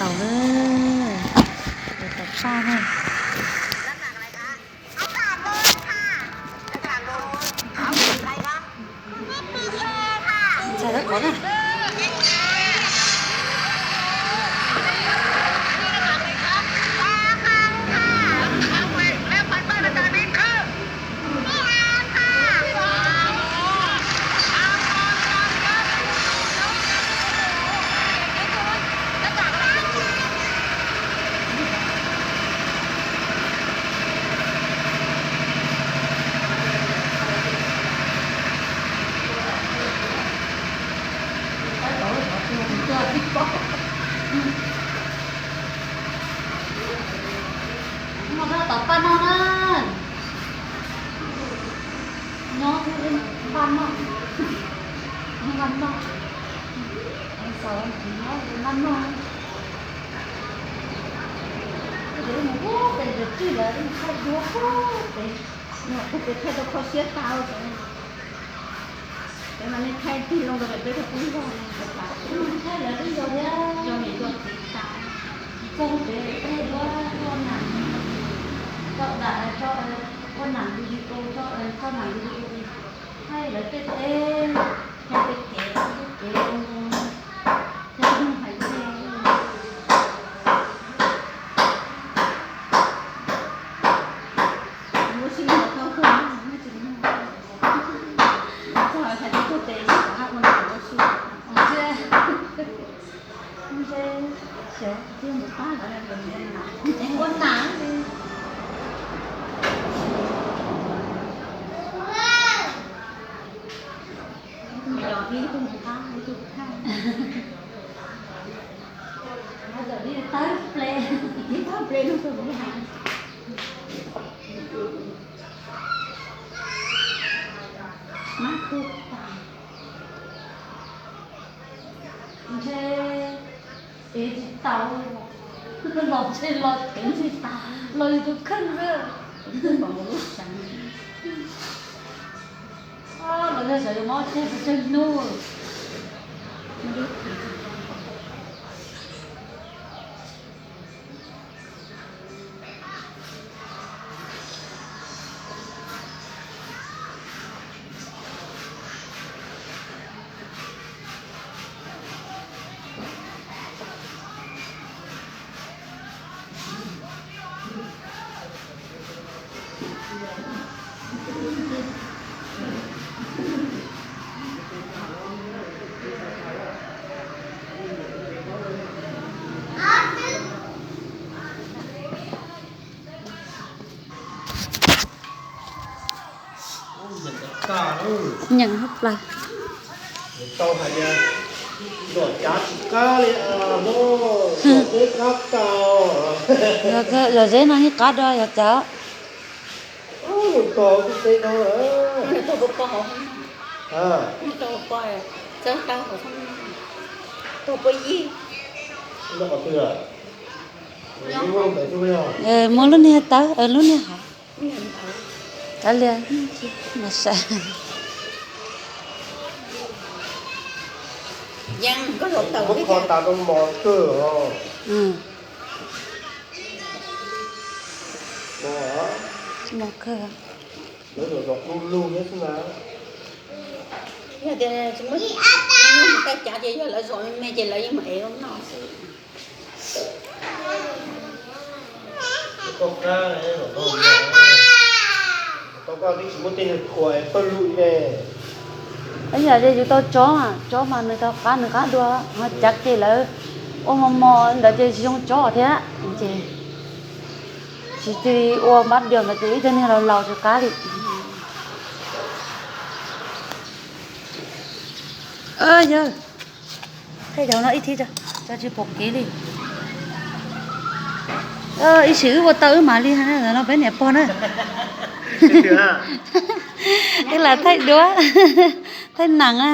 Tau, tau paj na. Ntxhais lawv qhov na. Muaj rau tom paj no na. Nyob paj no, paj no, xav nyob paj no. Ces mus ua pem ntawm tij lawm, thaij duab pem, pem thaij tau kho siab tag. Ces mas nej thaij tig loo rau pem peb tug phooj ywg, thaij lawv twb yog thiab, txog pem thaij duab txoj nam, txoj dam, txoj nam video, txoj nam video, thaij lawv tej teb, thaij tej kev, tej kev, thaij hais tej ua si los tau, tsis muaj, txog hais tias tuaj tes ua ua si, ntshe, ntshe xyov twg mus pab lawv ua nam. Tus me nyuam ib tug mus pab ib tug thaij, tawm li tawb ple, tawb ple lug rau li hais. Mab kug tas. Ntshe ev tsis tau, los ntshe los ev tsis tau, los yus tus kheej xwb. Los yog xyov yus mob tseg tsis tsawg hnub. Nyeem hauv plawg. Yog zeb no yeej qab dua yog cas. Muaj lub niag tawb, lub niag hauv. Kav liam, mas saib. Mos kawg. Yog tias tsis muaj, muaj mus tau cav ces yog lawv zom me me ces lawv yeej mus ev noj xwb. Ib yam li yus tau tsob, tsob mas nws tau qab, nws qab dua, ho cav ke lawv ua mos mos ntawd ces tsis zoo tsob thiab. Ces tsis ua npab dios ntawd ces ib cov niag laus laus tsis qab li. Yog, thaij cov no ib thib tso, tsis pom kev li. Ib sim wb ua tau wb mam li hais no peb niam pog na. Wb lam thaij duab, thaij nam na.